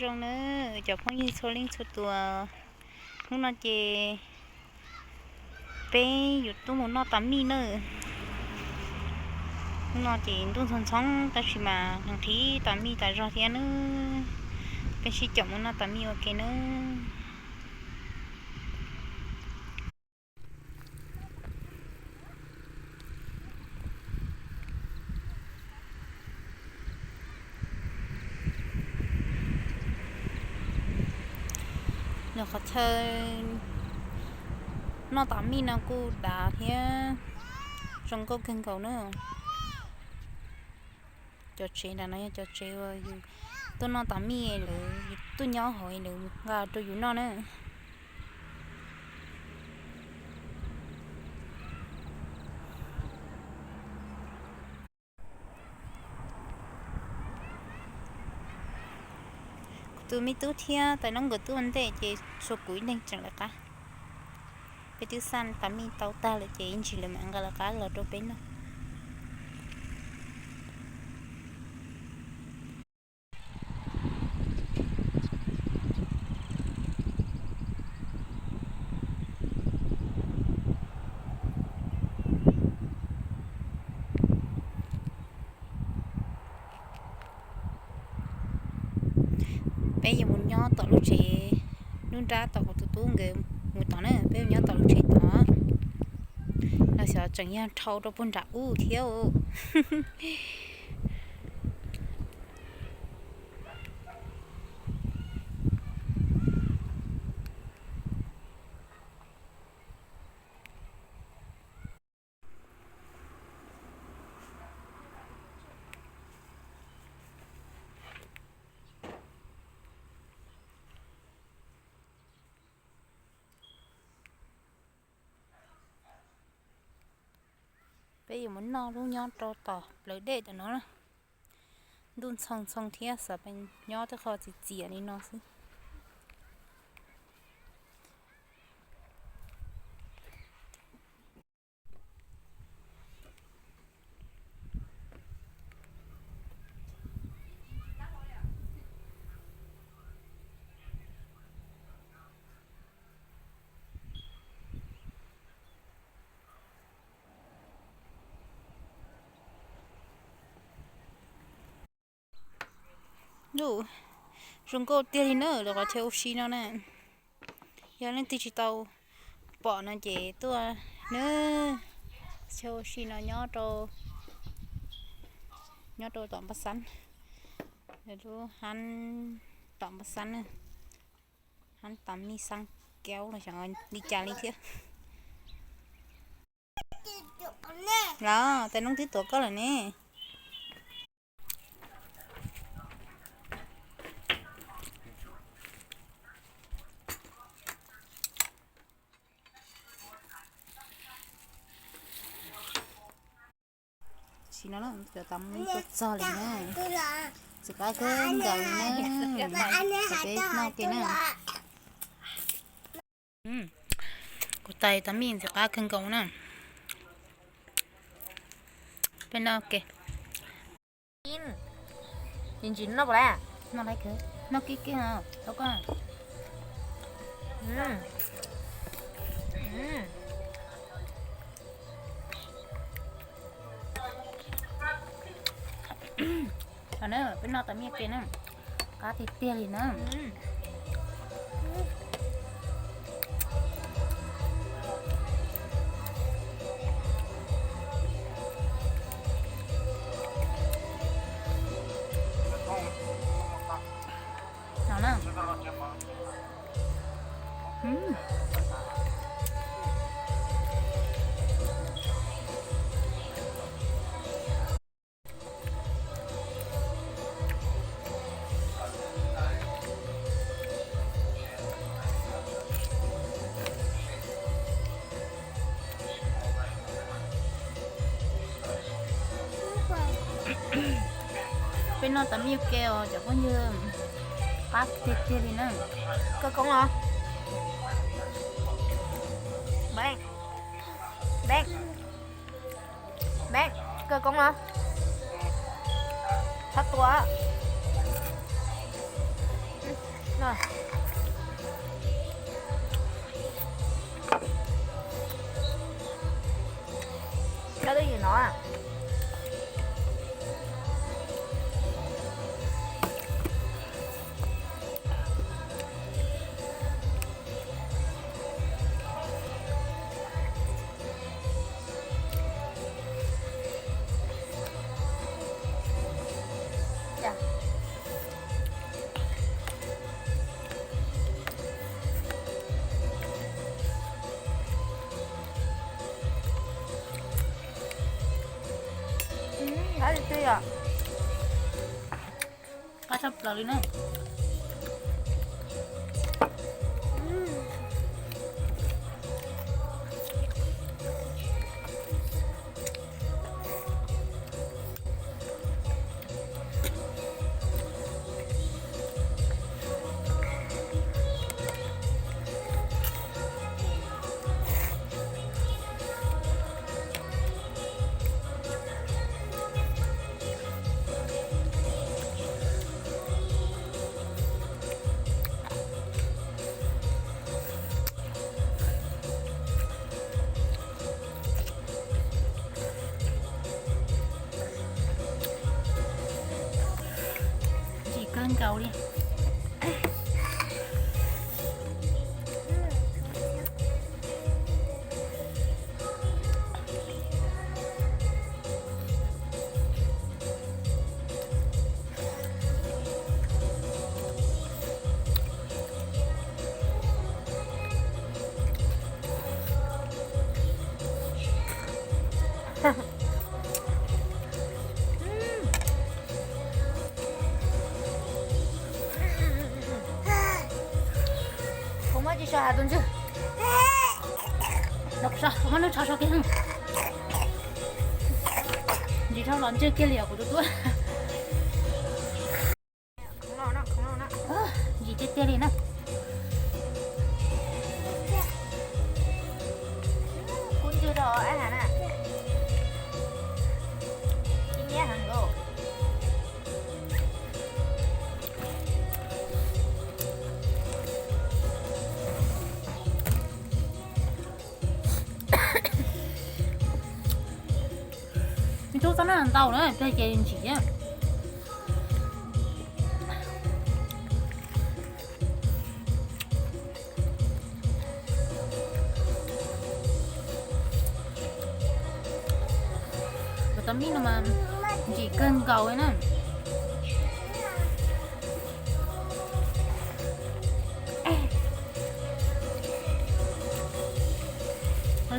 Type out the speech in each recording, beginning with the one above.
Nawb cov phooj ywg txhua leej txhua tus, hnub no ces peb yuav tuaj mus noj tas mij nawb. Hnub no ces ntuj ntxhoo ntxhoo tab sis mas nqhis tas mij tas zog thiab nawb. Peb sib caum mus noj tas mij ua ke nawb. Nws qhov chaw noj tas mij no kuj dav thiab zoo nkauj kawg nkaus na. Cov tsev nram no yog cov tsev uas yus tuaj noj tas mij lawv tuaj nyob hauv lawv nqa rau yus noj na. Kuv tus me tub thiab tais noob nkawd tuaj ua ntej ces tshuav kuv ib leeg tseem lawv qab. Peb twb xaj tas mij tau tag lawm ces ib ntsis lawv mam nqa lawv qab los rau peb noj. Peb yuav mus nyob tom lub tsev, lub nrab tom kuv tus tub nkawd mus tod na, peb mus nyob tom lub tsev tod. Los xyov tseem yog dhau rau puag nram ub thiab. Peb yuav mus noj lub nyob rau tom plawv dej tom no. Ntuj ntxhoo ntxhoo thiab xav nyob tej qho txias txias li no xwb. Zoo nkauj tiag li na, lawv qhov chaw ua si no na. Yog leej twg tsis tau pom no ces tuaj na. Chaw ua si no nyob rau, nyob rau tom Npaj Xab, lub hab tom Npaj Xab na. Hab tas mij xab kaub los xyov li cas li thiab. Los tais noob twb tuav koj lawm ne. Sim no cov tas mij tuaj txog lawm na. Ntxim qab kawg nkaus li na. Peb noj ke na. Kuv tais tas mij ntxim qab kawg nkaus na. Peb noj ke. Ntsis noj puas lawm? Noj lawm kawg, noj kiag kiag tau koj. Peb noj tas mij ke na, qab tiag tiag li na. Peb noj tas mij ke os cov phooj ywg, qab tiag tiag li na. Kawg koob os. Beeb, Beeb, Beeb, kawg koob os. Txhob tua. Cov twb ywm no. Qab tshaj plaws li na. Ntsim kawg nkaus li. Kuv muab tsis so hav tus ntswg. Kuv muab lub tsho so kiag. Ntsim tsho los ntswg kiag li os kuv tus tub. Ntsim tiag tiag li na. Kub ntswg rau ab has na. Kub nyiab heev lauj. Me tub txob nab ntau na, peb ces ntsim thiab. Cov tau mib no mas ntsim kawg nkaus li na.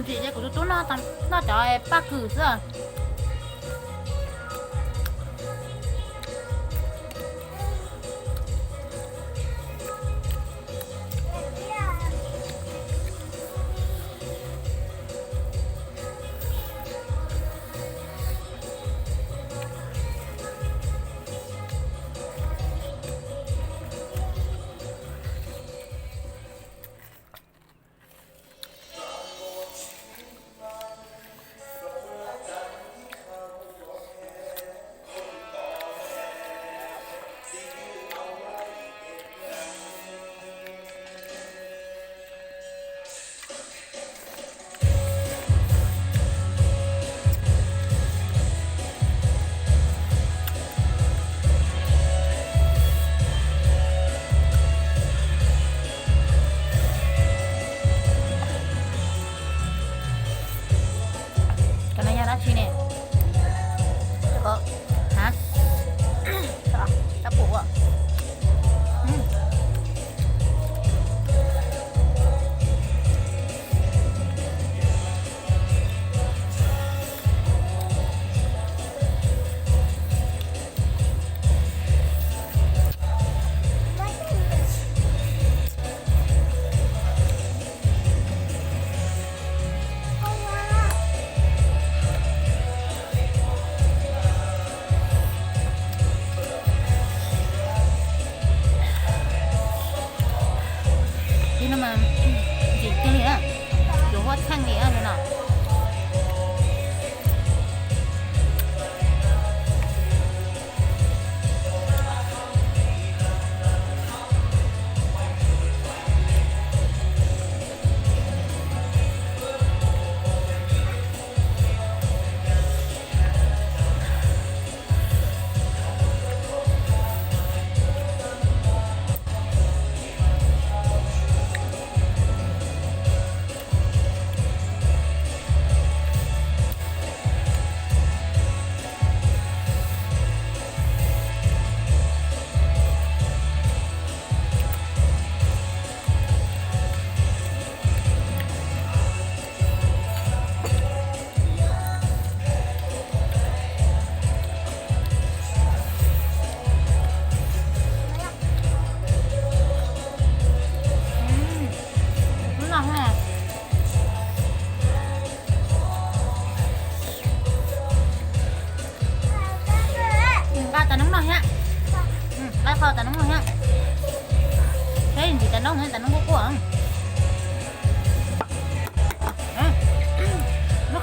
Ntsim ces kuv tus tub noj cov paj kws xwb.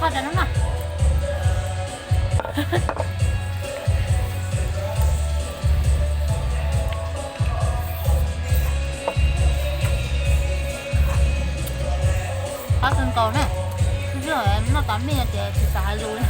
Rau no na. Qab kawg nkaus na. Noj tas mij no ces tsis xav hais lus li.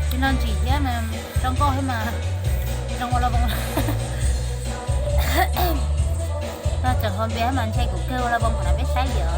Tsis no ntsim thiab mas zoo nkauj thiab mas zoo ua la voos. No tseem hau npias mas ntshe kuv kawg ua la voos qhov no peb saib yom.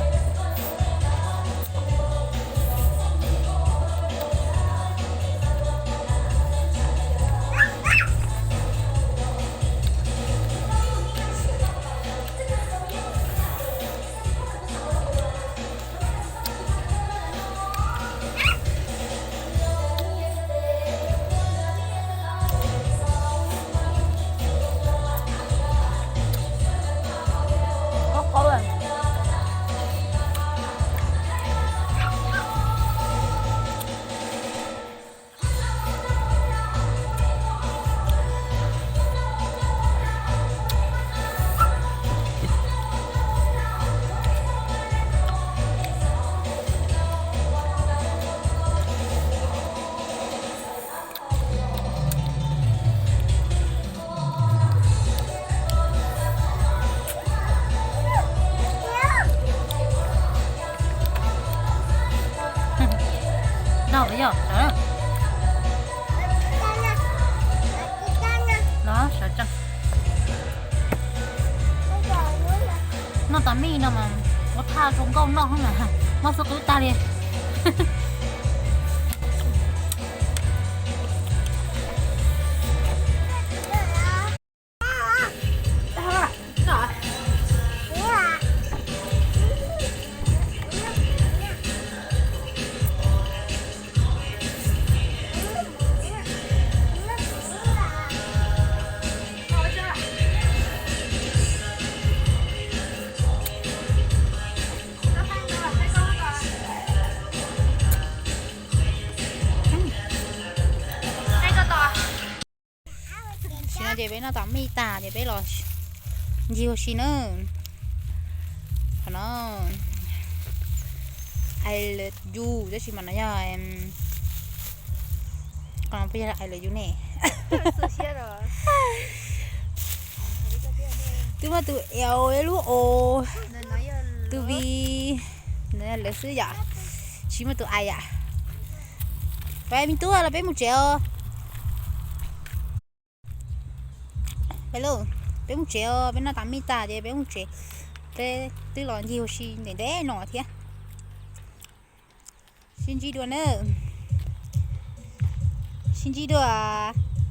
Noj yog no sawv tsees. Noj tas mij no mas ua thaj zoo nkauj noj na, mob xub qwb tag li. Tam sim no ces peb noj tas mij tag ces peb los ncig ua si na. Qhov no I love you tab sis mas no yog, qhov no puas yog I love you ne? Twb muaj tus L, lub O, tus V, lawv xwb yom. Tsis muaj tus I yom. Peb me tub los peb mus tsev os. Hello, peb mus tsev os, peb noj tas mij tag ces peb mus tsev. Peb twb los ncig ua si ntev ntev no thiab. Sib ntsib dua nawb. Sib ntsib dua.